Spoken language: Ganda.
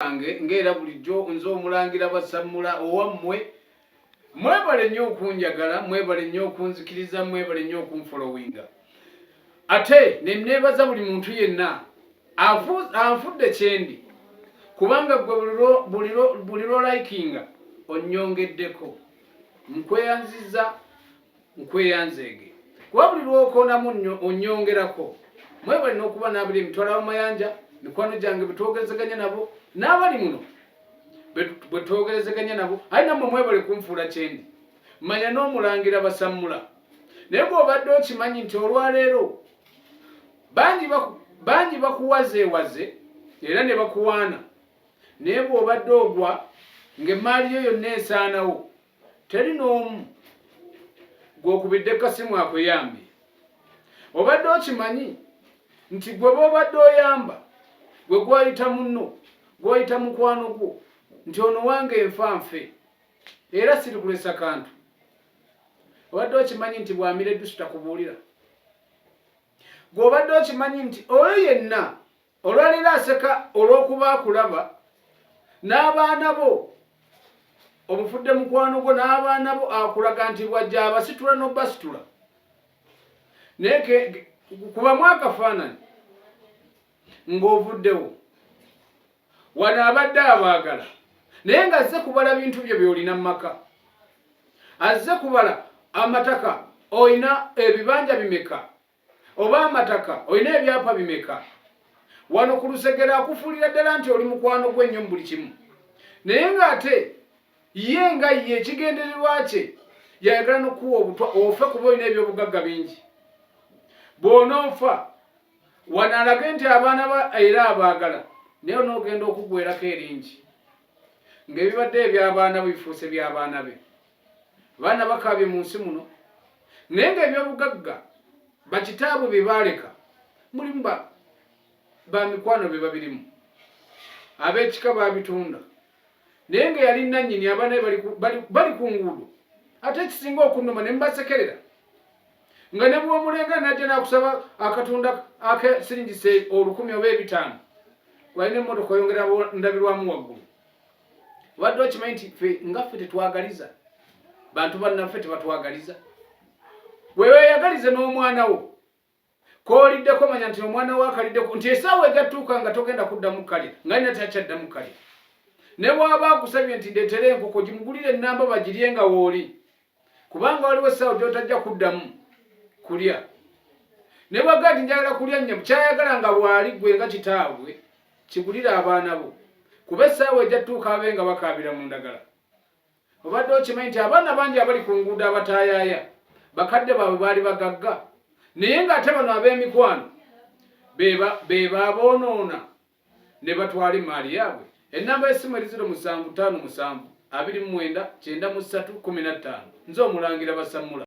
Wange ng'era bulijjo nze Omulangira Basammula owammwe. Mwebale nnyo okunjagala, mwebale nnyo okunzikiriza, mwebale nnyo okunfolowinga. Ate ne neebaza buli muntu yenna anfudde kyendi, kubanga gwe buli lw'olikinga onnyongeddeko. Nkweyanziza, nkweyanzeege, kuba buli lw'okoonamu onnyongerako. Mwebale n'okuba n'abali emitwalo w'amayanja, mikwano gyange betwogerezeganya nabo, n'abali muno bwe twogerezeganya nabo. Aye nammwe mwebale kunfuula kyendi. Manya n'Omulangira Basammula. Naye bw'obadde okimanyi nti olwaleero bangi bakuwazeewaze era ne bakuwaana, naye bw'obadde ogwa ng'emmaali yo yonna esaanawo, teri n'omu gw'okubidde kasimu akuyambye. Obadde okimanyi nti gwe bw'obadde oyamba, gwe gw'oyita munno, gw'oyita mukwano gwo nti ono wange enfa nfe era sirikulesa kantu, obadde okimanyi nti bw'amira eddusu takubuulira? Gw'obadde okimanyi nti oyo yenna olwaleero aseka olw'okuba akulaba n'abaana bo, omufudde mukwano gwo n'abaana bo, akulaga nti bwajja abasitula n'obasitula, naye kubamu akafaananyi ng'ovuddewo wano abadde abaagala, naye ng'azze kubala bintu byo by'olina mu maka, azze kubala amataka, olina ebibanja bimeka, oba amataka olina ebyapa bimeka. Wano ku lusegere akufuulira ddala nti oli mukwano gwe nnyo mu buli kimu, naye ng'ate ye nga ye ekigendererwa kye yayagala n'okuwa obutwa ofe, kuba olina ebyobugagga bingi. Bw'onoofa wano alage nti abaana ba era abaagala, naye onoogenda okuggwerako eringi ng'ebibadde eby'abaana bo bifuuse by'abaana be. Abaana bakaabye mu nsi muno, naye ng'ebyobugagga bakitaabwe bye baaleka mulimu ba mikwano be babirimu, ab'ekika babitunda, naye nga yali nannyini abaana be bali ku nguudo. Ate ekisinga okunnuma, ne mubasekerera nga ne bw'omulenga najja n'akusaba akatunda akesiringisa 1000 oba 500, walina emmotoka oyongera ndabirwamu waggulu. Obadde okimanyi nti ffe nga ffe tetwagaliza bantu bannaffe, tebatwagaliza? Weweeyagalize n'omwana wo kooliddeko, manya nti omwana wo akaliddeko, nti esaawa ejatuuka nga togenda kuddamu kalya, nga nina takyaddamu kalya. Ne bw'aba akusabye nti ndeetere enkoko, gimugulire ennamba bagirye nga wooli, kubanga waliwo essaawa gy'otajja kuddamu kulya. Ne bwaga nti njagala kulya nnyama, kyayagala nga bw'ali gwe nga kitaabwe, kigulire abaana bo, kuba essaawa ejatuuka abe nga bakaabira mu ndagala. Obadde okimanyi nti abaana bangi abali ku nguudo abataayaaya, bakadde baabwe baali bagagga, naye ng'ate bano ab'emikwano be baboonoona ne batwala emmaali yaabwe? Ennamba y'essimu eri 0757 29 93 15. Nze Omulangira Basammula.